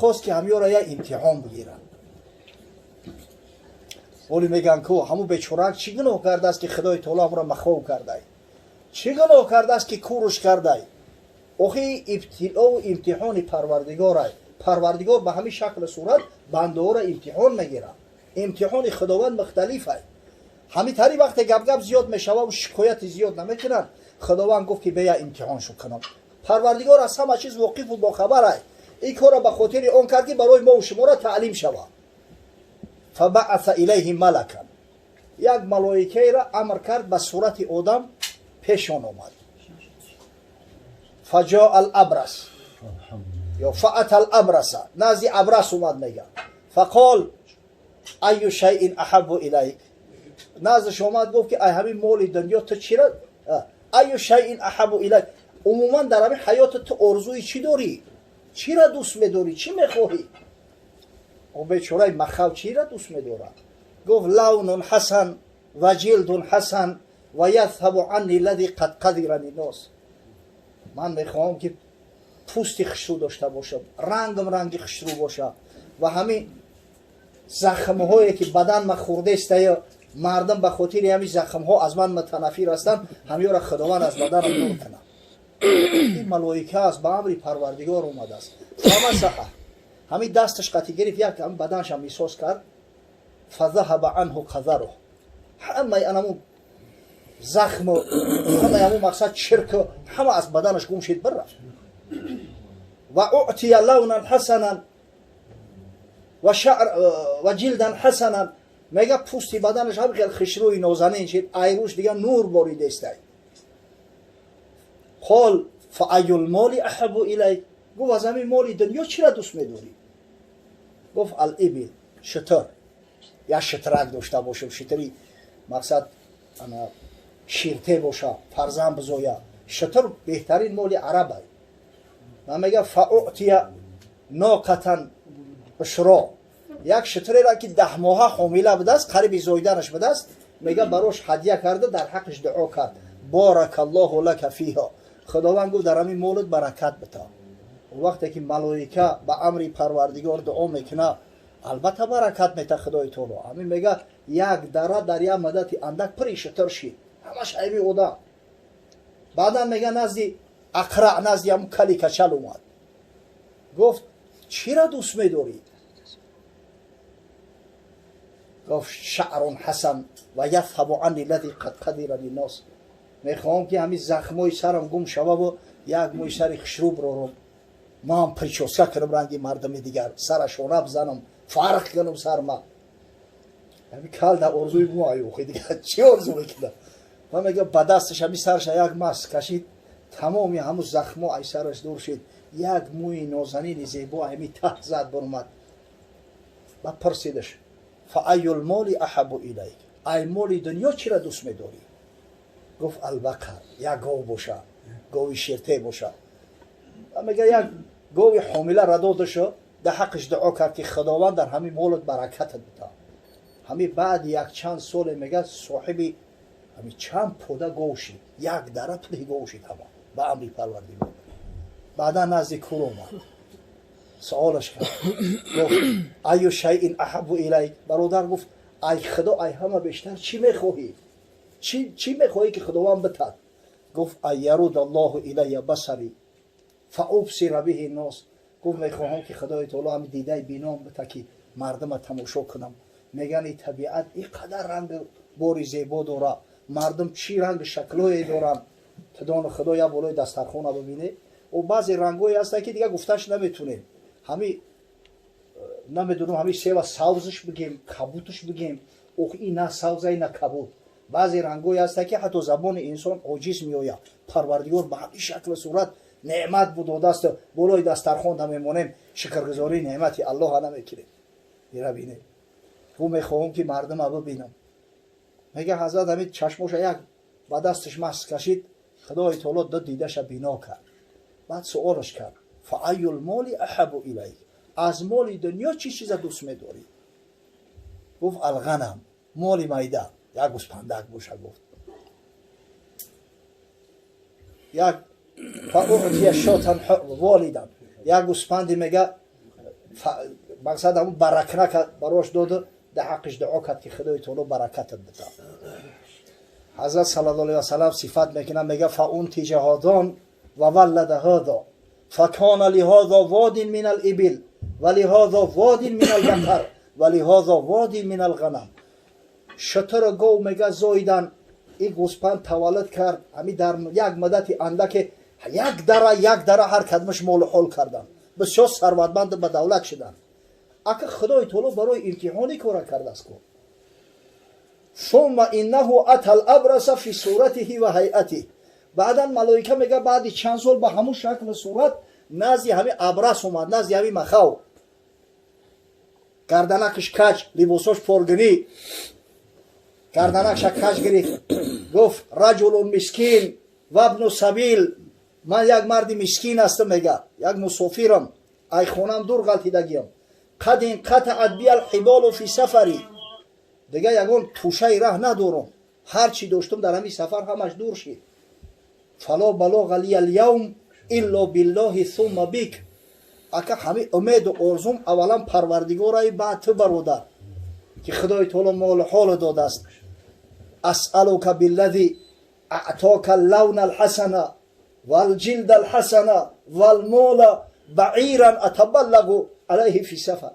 Хост ки ҳамёра як имтиҳон бигирад. Оли мегӯянд ку ҳамун бечорак чӣ гуноҳ кардааст, ки Худои таоло ҳамуро махов кардай? Чӣ гуноҳ кардааст, ки куруш кардай? Охи, ибтилову имтиҳони Парвардигорай. Парвардигор ба ҳамин шаклу сурат бандаҳоро имтиҳон мегирад. Имтиҳони Худованд мухталифай. Ҳамин тари вақте гапгап зиёд мешававу шикояти зиёд намекунанд, Худованд гуфт, ки бея имтиҳоншу кунам. Парвардигор аз ҳама чиз воқифу бохабарай. Ин корро ба хотири он кард, ки барои мову шуморо таълим шавад. Фабаъаса илайҳи малакан, як малоикаеро амр кард, ба сурати одам пешон омад. Фаҷоа алабрас ё фаата алабраса, назди Абрас омад. Мега: фақол аю шайин аҳабу илайк. Наздаш омад, гуфт, ки ай ҳамин моли дунё ту чира, аю шайин аҳабу илайк, умуман дар ҳамин ҳаёти ту орзуи чӣ дорӣ, чира дӯст медорӣ, чӣ мехоҳӣ? О, бечораи махав чира дӯст медорад? Гуфт: лавнун ҳасан ва ҷилдун ҳасан ва язҳабу анни лади қад қадирани нос. Ман мехоҳам, ки пӯсти хушрӯ дошта бошам, рангам ранги хушрӯ боша ва ҳамин захмҳое, ки бадан ма хӯрдестая, мардум ба хотири ҳамин захмҳо аз ман мутанафир ҳастанд, ҳамёра Худованд аз баданам дур кунад. Ин малоика аст, ба амри Парвардигор омадааст. Фамасаҳа, ҳамин дасташ қати гирифт, як ҳамин баданашам эҳсос кард. Фазаҳаба анҳу қазаруҳ, ҳамаи анаму захму ҳамаи ҳаму мақсад чирку ҳама аз баданаш гум шид, бирафт. Ва уътия лавнан ҳасанан ва шаър ва ҷилдан ҳасанан. Мега, пӯсти баданаш ҳам хел хишрӯи нозанин шид, айрӯш дига нур боридестай. Қол фааюл моли аҳабу илайк. Гуфт: аз ҳамин моли дунё чира дӯст медорӣ? Гуфт: алибил, шитр, як шитрак дошта бошам, шитри мақсад ана ширте боша, фарзанд бизоя. Шитр беҳтарин моли арабай. Ман мега: фаутия ноқатан ушро, як шитрера, ки 10 моҳа ҳомила будааст, қариби зоиданаш будааст, мега, барош ҳадя карда, дар ҳаққиш дуо кард: боракаллоҳу лака фиҳо. Худованд гуфт, дар ҳамин молат баракат бита. Вақте ки малоика ба амри Парвардигор дуо мекуна, албатта баракат мета Худои таоло. Ҳамин мега, як дара дар як муддати андак пури шитр шид, ҳамаш айби одам. Баъдан мега, назди Ақраъ, назди ҳамун кали качал омад. Гуфт: чира дӯст медорӣ? Гуфт: шаърун ҳасан ва язҳабу анни лади қад қадира линнос. Мехоҳам, ки ҳамин захмҳои сарам гум шававу як мӯи сари хушрӯ бирорам, ман причёска кунам, ранги мардуми дигар, сарашона бизанам, фарқ кунам сарма. Ҳами кал дар орзуи мо аюхи дигар чӣ орзу мекунад? Ва мега, ба дасташ ҳами сарша як мас кашид, тамоми ҳамун захмҳо ай сараш дур шид, як мӯи нозанини зебо ҳами таҳ зад баромад. Ба пурсидаш: фааюл моли аҳабу илайк, ай моли дунё чира дӯст медорӣ? Гуфт: албақар, як гов боша, гови ширте боша. Мега, як гови ҳомила радодашо, дар ҳаққиш дуо кард, ки Худованд дар ҳамин молат баракатат бита. Ҳамин баъди якчанд соле, мега, соҳиби ҳамин чанд пода гов шид, як дара пули гов шид, ҳама ба амри Парвардигор. Баъдан назди кур омад, суолаш кард, гуфт: аю шайин аҳабу илайк, бародар? Гуфт: ай Худо, ай ҳама бештар чӣ мехоҳӣ, чӣ мехоҳӣ, ки Худованд битад? Гуфт: ан яруда аллоҳу илая басари фаубсира биҳи нос. Гуфт: мехоҳам, ки Худои таоло ҳами дидаи бином бита, ки мардума тамошо кунам. Меган, и табиат ин қадар ранги бори зебо дора, мардум чӣ ранги шаклое доранд. Тудону Худо як болои дастархона бибине. О, баъзе рангҳое ҳастанд, ки дигар гуфташ наметунем. Ҳами намедонам, ҳами сева савзш бигем, кабутш бигем. Ох, ин на савза, ин на кабут. Баъзе рангҳое ҳастанд, ки ҳатто забони инсон оҷиз меояд. Парвардигор ба ҳамин шаклу сурат неъмат будодааст. Болои дастархонда мемонем, шукргузории неъмати Аллоҳа намекунем. Ира бинем. Гу мехоҳам, ки мардума бибинам. Мега, ҳазрат ҳамин чашмоша як ба дасташ мас кашид, Худои таоло ду дидаша бино кард. Баъд суолаш кард: фааюл моли аҳабу илайк, аз моли дунё чӣ чиза дӯст медорӣ? Гуфт: алғанам, моли майда, як гӯспандак боша. Гуфт як фаутия шотан волидан, як гӯспанди, мега. Мақсад ҳамун баракнака барош доду, дар ҳаққиш дуо кард, ки Худои таоло баракатат бита. Ҳазрат саллаллоҳу алайҳи васаллам сифат мекунад, мега: фаунтиҷа ҳодон ва валлада ҳодо факона лиҳодо водин мин алибил ва лиҳодо водин мин албақар ва лиҳодо водин мин алғанам. Шутуру гов, мега, зоидан. Ин гӯспанд таваллуд кард. Ҳами дар як муддати андаке як дара, як дара ҳар кадмаш молу ҳол карданд, бисёр сарватманду ба давлат шуданд. Ака, Худои таоло барои имтиҳони кора кардааст ку. Сумма иннаҳу ата алабраса фи суратиҳи ва ҳайатиҳ. Баъдан малоика, мега, баъди чанд сол ба ҳамун шаклу сурат назди ҳами абрас омад, назди ҳами махав, гарданакш каҷ, либосош поргинӣ, гарданакша каҷ гирифт. Гуфт: раҷулун мискин вабну сабил. Ман як марди мискин ҳастам, мега, як мусофирам, ай хонам дур ғалтидагиям. Қад инқатаат бия алҳиболу фи сафари. Дига ягон тӯшаи раҳ надорам, ҳар чӣ доштам, дар ҳамин сафар ҳамаш дур шид. Фало балоға лия алявм илло биллоҳи сумма бик. Ака, ҳамин умеду орзум аввалан Парвардигораи, баъд ту, бародар, ки Худои таоло молу ҳолу додааст. Асалука биллади аътока лавна алҳасана валҷилда алҳасана валмола баиран атабаллагу алайҳи фи сафар.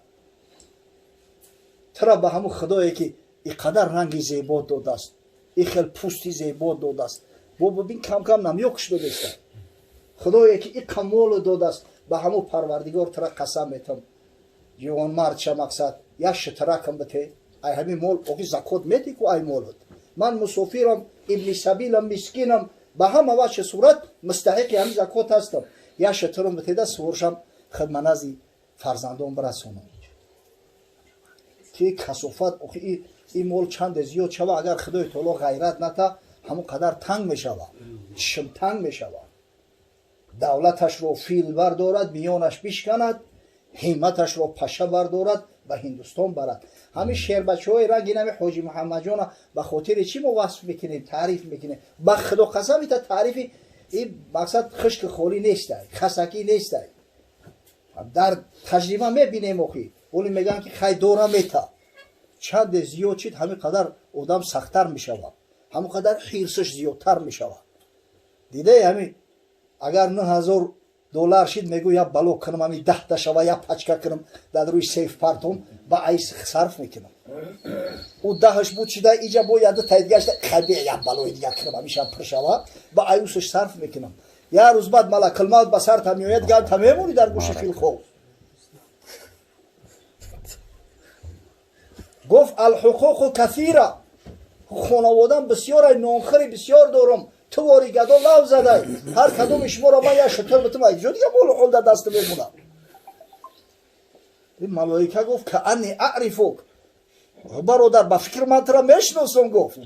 Тура ба ҳамун Худое, ки и қадар ранги зебо додааст, и хел пӯсти зебо додааст, бо бибин, кам-кам намёкш додеста, Худое ки и камолу додааст, ба ҳамун Парвардигор тура қасам метам, ҷавонмардша, мақсад, як шитракам бите ай ҳамин мол. Охи, закот мети ку ай молот. Ман мусофирам, ибни сабилам, мискинам, ба ҳама вачҳи сурат мустаҳиқи ҳамин закот ҳастам. Як шитрум битеда, суворшам хидма назди фарзандон бирасонам, ки касофат. Охи, ин мол чанде зиёд шава, агар Худои таоло ғайрат ната, ҳамон қадар танг мешава, чишмтанг мешава. Давлаташро фил бардорад, миёнаш бишканад, ҳимматашро паша бардорад, ба Ҳиндустон барад. Ҳамин шербачаҳои ранги нами Ҳоҷи Муҳаммадҷона ба хотири чӣ мо васф мекунем, таъриф мекунем? Ба Худо қасам, ита таърифи ин мақсад хишки холӣ нестай, хасакӣ нестай, дар таҷриба мебинем. Охи, оли мегӯянд, ки хай дора мета. Чанде зиёд чид, ҳамин қадар одам сахттар мешавад, ҳамон қадар ҳирсаш зиёдтар мешавад. Дидаи, ҳамин агар 9000 доллар шид, мегӯ: я бало кунам, ҳамин 10-та шава, я пачка кунам, дар рӯи сейф партом, ба айс сарф мекунам. Ӯ 10-аш буд шида, иҷа бо яду тайдигашта, хай, я балои дигар кунам, ҳамиша пур шава, ба аюсаш сарф мекунам. Як рӯз баъд малакулмавт ба сарта меояд, гап та мемонӣ дар гӯши филхов. Гуфт: алҳуқуқу касира. Хонаводам бисёрай, нонхӯри бисёр дорам. Ту вори гадо лав задай. Ҳар кадоми шуморо ман як шутур битум, ҷо дига молу ҳол дар даст мемонам. Ин малоика гуфт: каанни аърифук. Бародар, ба фикр ман тура мешиносам. Гуфт: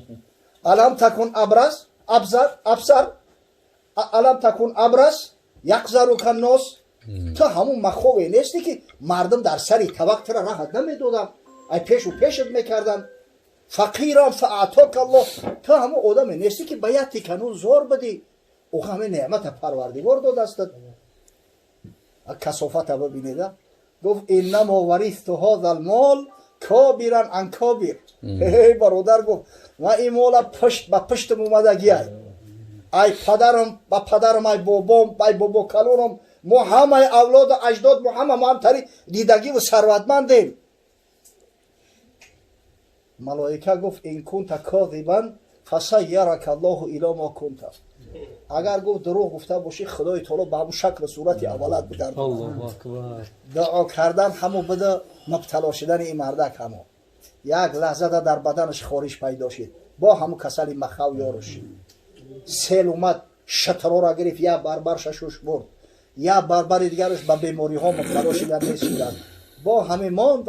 алам такун абрас абзар абсар, алам такун абрас яқзарука нос. Ту ҳамун махове нестӣ, ки мардум дар сари табақ тура раҳат намедоданд, ай пешу пешат мекарданд? Фақирам фаатока Аллоҳ. Ту ҳамун одаме нестӣ, ки ба як тиканун зор бидӣ? Ӯ ҳамин неъмата Парвардигор додастад. Касофата бибинеда. Гуфт: иннамо варисту ҳоза алмол кобиран ан кобир. Эй бародар, гуфт, ман ин мола пушт ба пуштам омадагиай, ай падарам ба падарам, ай бобом, ай бобокалонам. Мо ҳамаи авлоду аҷдод, мо ҳама мо ҳамтари дидагиву сарватмандем. Малоика гуфт: ин кунта козибан фасайярака Аллоҳу ило мо кунта. Агар, гуфт, дурӯғ гуфта бошӣ, Худои таоло ба ҳамун шаклу сурати аввалат бигардонад. Дуо кардан ҳамо буда мубтало шудани ин мардак. Ҳамо як лаҳзада дар баданаш хориш пайдо шид, бо ҳамун касали махав ёруш. Сел омад, шатрора гирифт, як барбар шашуш бурд, як барбари дигараш ба бемориҳо мубтало шидан, нест шуданд. Бо ҳамин монд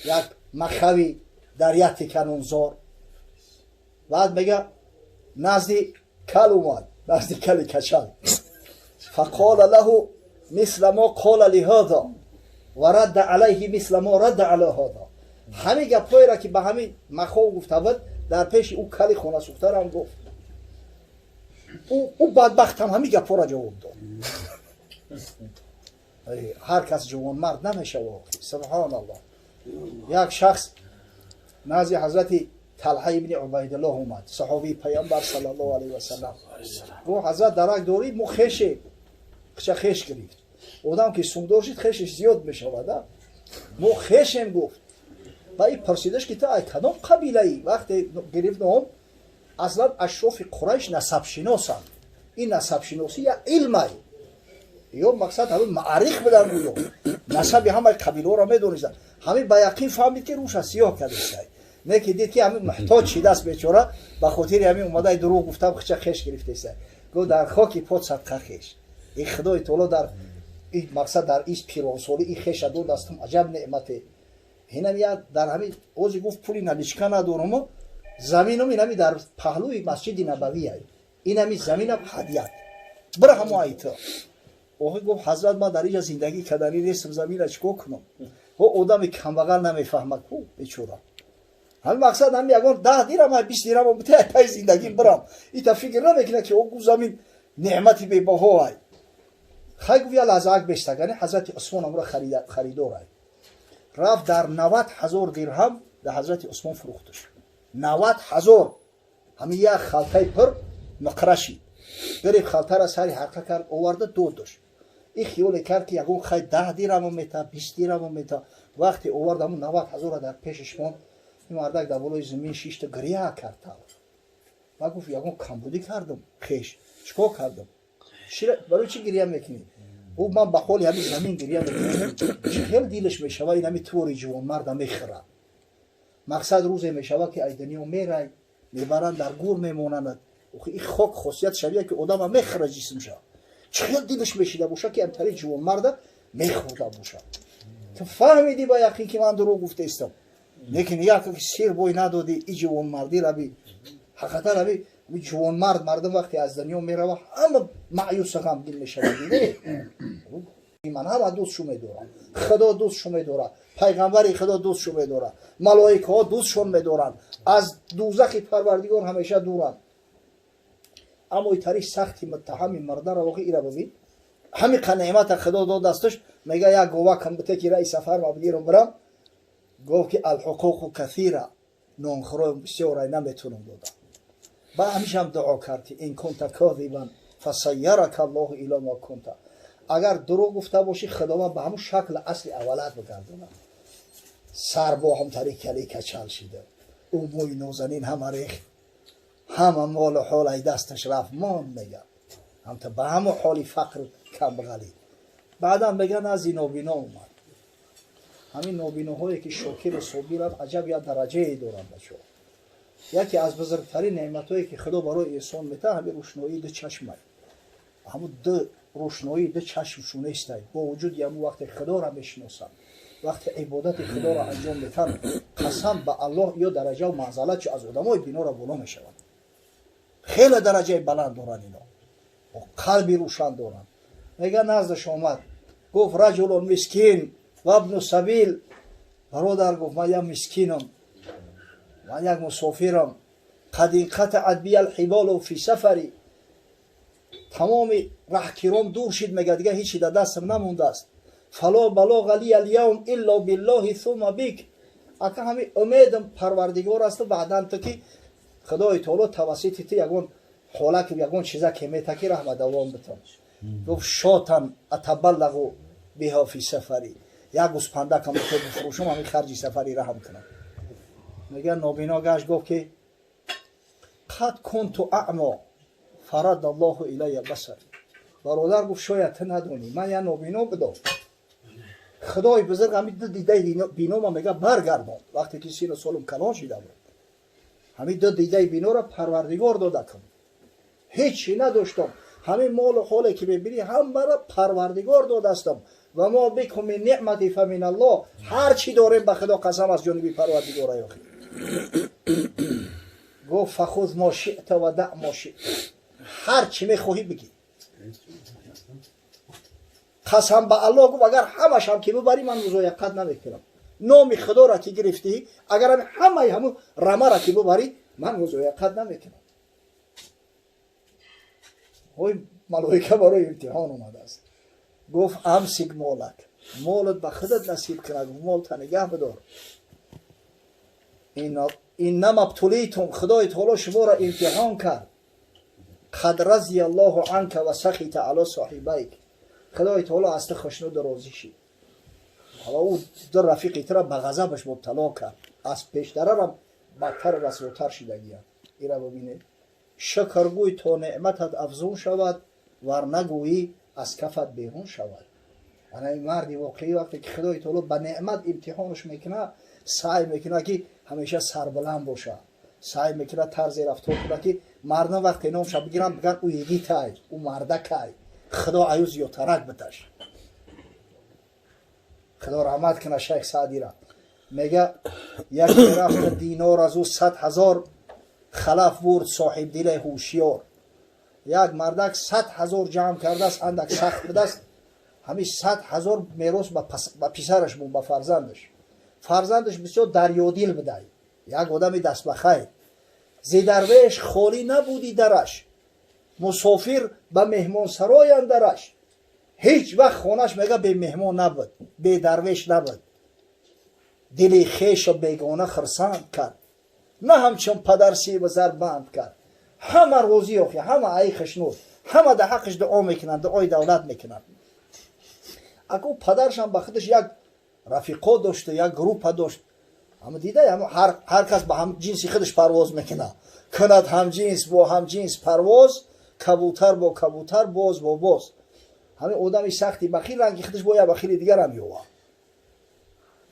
як махави дар як тиканунзор. Баъд, мега, назди кал омад, назди кали качал. Фақола лаҳу мисла мо қола лиҳоза ва радда алайҳи мисла мо радда ала ҳоза. Ҳамин гапҳоеро, ки ба ҳамин махов гуфта буд, дар пеши ӯ кали хонасӯхтарам гуфт. Ӯ бадбахтам ҳамин гапҳоро ҷавоб дод. Ҳар кас ҷавонмард намешава. Субҳоналлоҳ. Як шахс назди ҳазрати Талҳа ибни Убайдуллоҳ омад, саҳобии Паёмбар саллаллоҳу алайҳи васаллам. Гуфт: ҳазрат, дарак дорӣ, мо хеше. Хича хеш гирифт. Одам ки сумдор шид, хешеш зиёд мешавад. Мо хешем, гуфт. Ва и пурсидаш, ки ту ай кадом қабилаӣ? Вақте гирифт ном, аслан ашрофи Қурайш насабшиносанд. Ин насабшиносӣ як илмай. Ё мақсад ҳамин маърих будан, гӯё насаби ҳамаи қабилаҳоро медонистанд. Ҳамин ба яқин фаҳмид, ки рӯша сиёҳ кардисай. Не ки дид, ки ҳамин муҳтоҷ шидааст бечора, ба хотири ҳамин омадаи дурӯғ гуфтам, хича хеш гирифтеса. Гуфт: дар хоки пот садқа, хеш. И Худои таоло дар и мақсад дар ис пиронсолӣ и хеша дод дастам, аҷаб неъмате. Инам я дар ҳамин ози, гуфт, пули наличка надоруму заминум инами дар паҳлӯи Масҷиди Набавия. Инами заминам ҳадият. Бира, ҳамо айто. Охи, гуфт, ҳазрат, ман дар инҷа зиндагӣ карданӣ нестам, замина чикор кунам? О, одами камбағал намефаҳмад ку, бечора. Ҳамин мақсад ҳами ягон 10 дирам, 20 дирам бите, пай зиндагӣ бирам. Ита фикр намекунад, ки о, гуфт, замин неъмати бебаҳо ай. Хай, гуфт, я лаҳзаак бестагани ҳазрати Усмон амро харидор ай. Рафт, дар 90 000 дирҳам дар ҳазрати Усмон фурӯхташ. 90 000, ҳамин як халтаи пур нуқра шид. Гирифт, халтара сари ҳарқа кард, оварда додаш. И хиёле кард, ки ягон хай 10 дирҳамо мета, 20 дирҳамо мета. Вақте овард, ҳамун 90 000-а дар пешаш монд, ин мардак дар болои замин шишта гиря кард. Ва гуфт: ягон камбудӣ кардам, хеш, чикор кардам? Барои чӣ гиря мекунӣ? Ӯ: ман ба ҳоли ҳамин замин гиря мекунам. Чӣ хел дилаш мешава, ин ҳами твори ҷавонмарда мехӯрад. Мақсад, рӯзе мешава, ки ай дунё мерай, мебаранд, дар гур мемонанд. И хок хосият шавия, ки одама мехӯра ҷисмша. Чӣ хел дилаш мешида боша, ки амтари ҷавонмарда мехӯрда боша? Ту фаҳмидӣ ба яқин, ки ман дурӯғ гуфтаистам, лекин як ки сир бой надодӣ и ҷавонмардӣ раби. Ҳақиқатан раби ҷавонмард, мардум вақте аз дунё мерава, ҳама маъюса, ғамгин мешавад. Ман ҳама дӯстшу медорам, Худо дӯстшу медорад, пайғамбари Худо дӯстшу медорад, малоикаҳо дӯстшон медоранд, аз дӯзахи Парвардигор ҳамеша дуранд. Аммо итари сахти муттаҳами мардара воқи ира бибин, ҳами қа неъмата Худо дод дасташ, мега: як говакам бите, ки раи сафар ма бигирам, бирам. Гуфт, ки алҳуқуқу касира, нонхӯро бисёрай, наметунам додам. Ба ҳамишам дуо кард, ки ин кунта козибан фасайярака Аллоҳу ило ма кунта, агар дурӯғ гуфта бошӣ, Худованд ба ҳамун шакли асли аввалат бигардонад. Сар бо ҳамтари кали качал шида, ӯ мӯи нозанин ҳама рехт, ҳама молу ҳол ай дасташ рафт, монд, мега, ҳамта ба ҳамон ҳоли фақру камбағалӣ. Баъдан, мега, назди нобино омад. Ҳамин нобиноҳое, ки шокиру собиранд, аҷаб як дараҷае доранд, бачаҳо. Яке аз бузургтарин неъматҳое, ки Худо барои инсон метаҳад, ҳамин рӯшноии ду чашмай. Ҳамун ду рӯшноии ду чашмшу нестай, бо вуҷуди ҳамун, вақте Худоро мешиносанд, вақте ибодати Худоро анҷом метаҳанд, қасам ба Аллоҳ, ё дараҷаву манзалат аз одамои биноро боло мешаванд. Хеле дараҷаи баланд доранд ино, қалби рӯшан доранд. Мега, наздаш омад, гуфт: раҷулун мискин вабну сабил. Бародар, гуфт, ман як мискинам, ман як мусофирам. Қад инқатаат бия алҳиболу фи сафари, тамоми раҳкиром дур шид, мега, дига ҳечи дар дастам намондааст. Фало балоға лия алявм илло биллоҳи сума бик. Ака, ҳами умедам Парвардигор асту баъдан ту, ки Худои таоло тавассути ту ягон ҳолак, ягон чиза ки мета, ки раҳма давом битон. Гуфт: шотан атабаллағу биҳо фи сафари, як гӯспандакам то бифурӯшам, ҳамин харҷи сафари раҳм кунам. Мега, нобино гашт, гуфт, ки қад кунту аъмо фарада Аллоҳу илая басари. Бародар, гуфт, шояд ту надонӣ, ман як нобино будам, Худои бузург ҳамин ду дидаи бинома, мега, баргардонд, вақте ки сину солум калон шида буд. Ҳамин ду дидаи биноро Парвардигор дода кун, ҳечи надоштам. Ҳамин молу ҳоле, ки мебинӣ, ҳамаро Парвардигор додастам. Ва мо бикум мин неъмати фа мин Аллоҳ. Ҳар чӣ дорем, ба Худо қасам, аз ҷониби Парвардигора. Ёхи, гуфт: фахуз мо шиъта ва даъ мо шиъта, ҳар чӣ мехоҳӣ, бигӣ. Қасам ба Аллоҳ, гуфт, агар ҳамашам ки бибарӣ, ман музояқат намекунам. Номи Худоро ки гирифтӣ, агар ҳамаи ҳамун рамара ки бибарӣ, ман музояқат намекунам. Ой, малоика барои имтиҳон омадааст. Гуфт амсик молак, молат ба худат насиб кунад, гуфт мол та нигаҳ бидор. Иннама ибтулитум, Худои таоло шуморо имтиҳон кард. Қад разия Аллоҳу анка ва сахита ало соҳибайк. Худои таоло аз ту хушнуду розӣ шид. Ҳало ӯ ду рафиқи тура ба ғазабаш мубтало кард. Аз пештарарам бадтар расвотар шидагиянд. Ира бибинед. Шукргӯй то неъматат афзун шавад, вар нагӯӣ аз кафат берун шавад. Ана ин марди воқеӣ вақте ки Худои таоло ба неъмат имтиҳонаш мекунад, саъй мекунад ки ҳамеша сарбаланд бошад. Саъй мекунад тарзе рафтор кунад ки мардум вақте номша бигиранд бигӯянд ӯ йигитай, ӯ мардакай, Худо аю зиёдтарак биташ. Худо раҳмат кунад шайх Саъдира. Мега яке рафта динор аз ӯ 100 000 халаф бурд соҳибдиле ҳушёр. Як мардак 100 000 ҷамъ кардааст, андак сахт будааст, ҳамин 100 000 мерос ба писараш буд, ба фарзандаш. Фарзандаш бисёр дарёдил будай, як одами дастбахайр. Зи дарвеш холӣ набуди дараш, мусофир ба меҳмонсарой андараш. Ҳеҷ вақт хонаш мега бемеҳмон набуд, бедарвеш набуд. Дили хешу бегона хирсанд кард, на ҳамчун падар сибу зар банд кард. Ҳама розӣ охи, ҳама аи хушнуд, ҳама дар ҳаққаш дуо мекунанд, дуои давлат мекунанд. Аку падаршам ба худаш як рафиқо дошту як группа дошт. Ҳама дида, ҳар кас ба ҳам ҷинси худаш парвоз мекунад. Кунад ҳамҷинс бо ҳамҷинс парвоз, кабутар бо кабутар, боз бо боз. Ҳамин одами сахти бахил ранги худаш бо як бахили дигарам ёвад.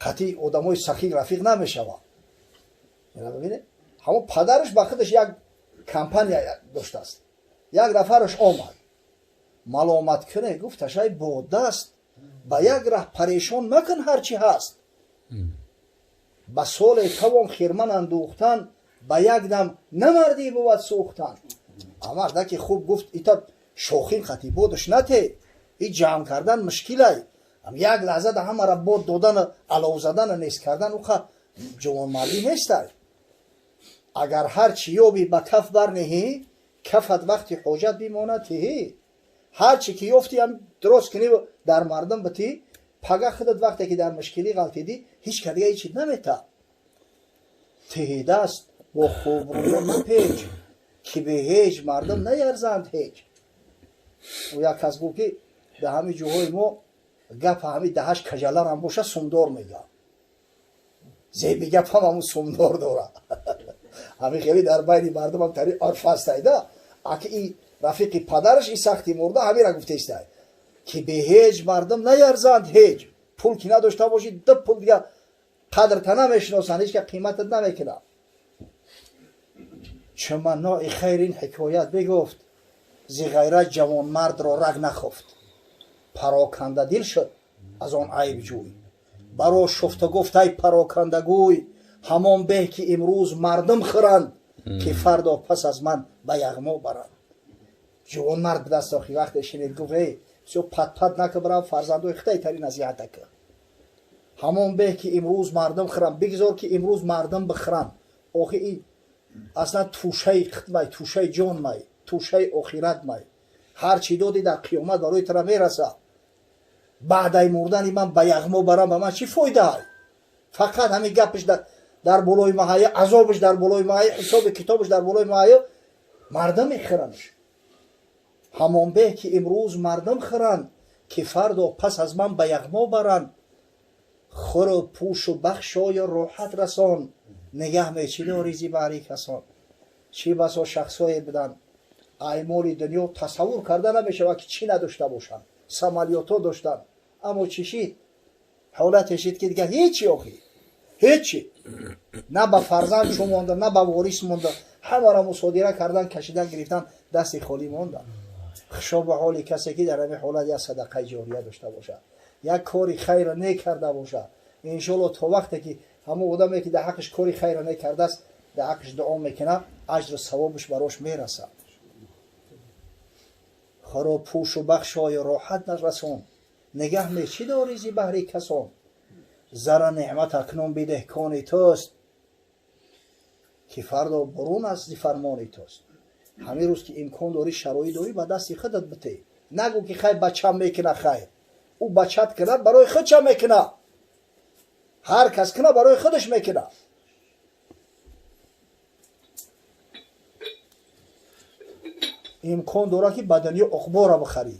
Қатъи одамои сахӣ рафиқ намешавад. Бибинед, ҳамон падараш ба худаш як компания доштааст. Як нафараш омад, маломат куне, гуфт ташай бо даст ба як раҳ парешон макун, ҳарчи ҳаст. Ба соле тавон хирман андӯхтан, ба як дам намардӣ бувад сӯхтан. Амардаки хуб гуфт, ита шохин хати бодаш нате, и ҷамъ кардан мушкилай. Як лаҳза да ҳамара бод додану алов задану нест кардан уқа ҷавонмардӣ нестай. Агар ҳар чӣ ёбӣ ба каф барнеҳӣ, кафат вақти ҳоҷат бимонад тиҳӣ. Ҳар чӣ ки ёфтӣ ҳам дурост кунӣ дар мардум битӣ, пага худат вақте ки дар мушкилӣ ғалтидӣ, ҳеҷ ка дига ҳеҷ намета. Тиҳидаст бо хубрӯё мапеч, ки бе ҳеҷ мардум наярзанд ҳеҷ. Ӯ як кас гуфт ки дар ҳамин ҷоҳои мо гапа ҳамин даҳаш кажаларам боша сумдор мегӯяд. Зеби гап ҳам ҳамун сумдор дорад. Ҳамин хеле дар байни мардумам тари орф ҳастайда. Аки и рафиқи падараш и сахти мурда ҳамира гуфтаистай ки бе ҳеҷ мардум наярзанд ҳеҷ. Пул ки надошта бошӣ, ду пул дига қадрта намешиносанд, ҳеҷ ка қиматат намекунад. Чун маннои хайр ин ҳикоят бигуфт, зи ғайрат ҷавонмардро раг нахуфт. Парокандадил шуд аз он айбҷӯй, баро шуфта гуфт: ай парокандагӯй, ҳамон беҳ ки имрӯз мардум хӯранд, ки фардо пас аз ман ба яғмо баранд. Ҷавонмард будаст охи, вақте шинид гуфт: эй, бисёр патпат нака, барам фарзандои хитай тари насиҳата кар. Ҳамон беҳ ки имрӯз мардум хӯранд, бигзор ки имрӯз мардум бихӯранд. Охи ин аслан тӯшаи хидмай, тӯшаи ҷонмай, тӯшаи охиратмай. Ҳар чӣ додӣ дар қиёмат барои тура мерасад. Баъдаи мурдани ман ба яғмо барам, ба ман чӣ фоидаай? Фақат ҳамин гапш дар болои маҳая, азобш дар болои маҳая, ҳисоби китобш дар болои маҳая, мардум мехӯрандш. Ҳамон беҳ ки имрӯз мардум хӯранд, ки фардо пас аз ман ба яғмо баранд. Хӯру пӯшу бахшою роҳат расон, нигаҳ мечӣ дорӣ зи баҳри касон. Чӣ басо шахсое буданд, аймоли дунё тасаввур карда намешавад ки чӣ надошта бошанд. Самолётҳо доштанд, аммо чӣ шид? Ҳолате шид ки дига ҳечи, охи ҳечи на ба фарзанд чӯ монда, на ба ворис монда. Ҳамаро мусодира кардан, кашидан гирифтан, дасти холӣ монда. Хушо ба ҳоли касе ки дар ҳамин ҳолат як садақаи ҷория дошта бошад, як кори хайра некарда бошад. Иншоалло то вақте ки ҳамон одаме ки дар ҳаққаш кори хайра некардааст, дар ҳаққаш дуо мекунад, аҷру савобаш барош мерасад. Хӯро пӯшу бахшою роҳат расон, нигаҳ мечӣ дорӣ зи баҳри касон. Зара неъмат акнун бидеҳ, кони туст, ки фардо бурун аст зи фармони туст. Ҳамин рӯз ки имкон дорӣ, шароит дорӣ, ба дасти худат битӣ. Нагӯ ки хай бачам мекуна хайр. Ӯ бачат кунад, барои худша мекунад. Ҳар кас кунад, барои худаш мекунад. Имкон дорад, ки ба дунё уқбора бихарӣ.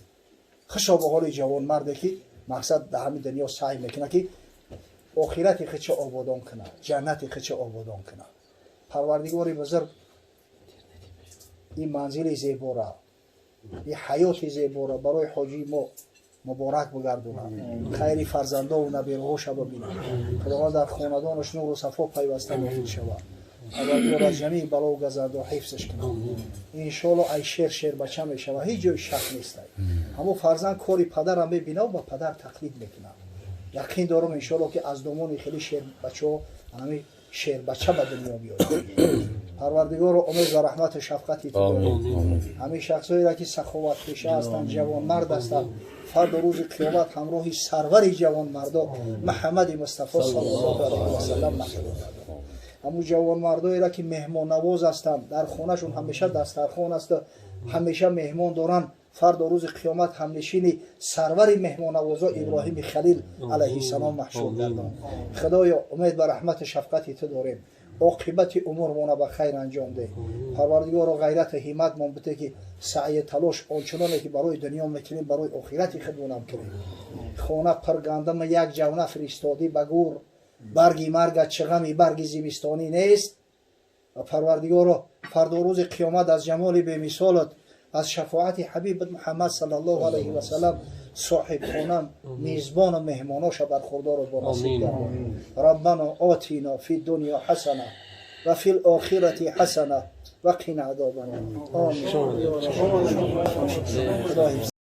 Хушо ба ҳоли ҷавонмарде, ки мақсад дар ҳамин дунё саъй мекунад, ки охирати худша ободон кунад, ҷаннати худша ободон кунад. Парвардигори бузург ин манзили зебора, ин ҳаёти зебора барои ҳоҷии мо муборак бигардонад, хайри фарзандову набераҳоша бибинад. Худованд дар хонадонаш нуру сафо пайваста нозил шавад. Парвардигор аз ҷамеи балову газандо ҳифзаш кунад. Иншоалло, ай шер шербача мешавад, ҳеҷ ҷои шак нестай. Ҳамон фарзанд кори падарам мебинаву ба падар тақлид мекунад. Яқин дорам, иншоалло, ки аз домони хеле шербачаҳо ҳамин шербача ба дунё биёяд. Парвардигоро, умед ва раҳмату шафқати ту дорем. Ҳамин шахсҳоеро, ки саховатпеша ҳастанд, ҷавонмард ҳастанд, фарду рӯзи қиёмат ҳамроҳи сарвари ҷавонмардо Муҳаммади Мустафо саллаллоҳу алайҳи васаллам маҳрум гардон. Ҳамун ҷавонмардоеро, ки меҳмоннавоз ҳастанд, дар хонашон ҳамеша дастархон асту ҳамеша меҳмон доранд, фарду рӯзи қиёмат ҳамнишини сарвари меҳмоннавозо Иброҳими Халил алайҳиссалом маҳшур гардон. Худоё, умед ба раҳмату шафқати ту дорем. Оқибати умурмона ба хайр анҷом деҳ. Парвардигоро, ғайрату ҳимматмон бите, ки саъю талош ончуноне, ки барои дунё мекунем, барои охирати худмонам кунем. Хона пур гандама, як ҷавна фиристодӣ ба гур, барги марга чӣ ғами барги зимистонӣ нест. Ва Парвардигоро, фардо рӯзи қиёмат аз ҷамоли бемисолат, аз шафоати ҳабибат Муҳаммад саллаллоҳу алайҳи васаллам соҳибхона, мизбону меҳмоноша бархурдору бонасиб гардон. Раббано отино фи дунё ҳасана ва фи лохирати ҳасана ва қина азобаннор. Омин. Худо ҳифз.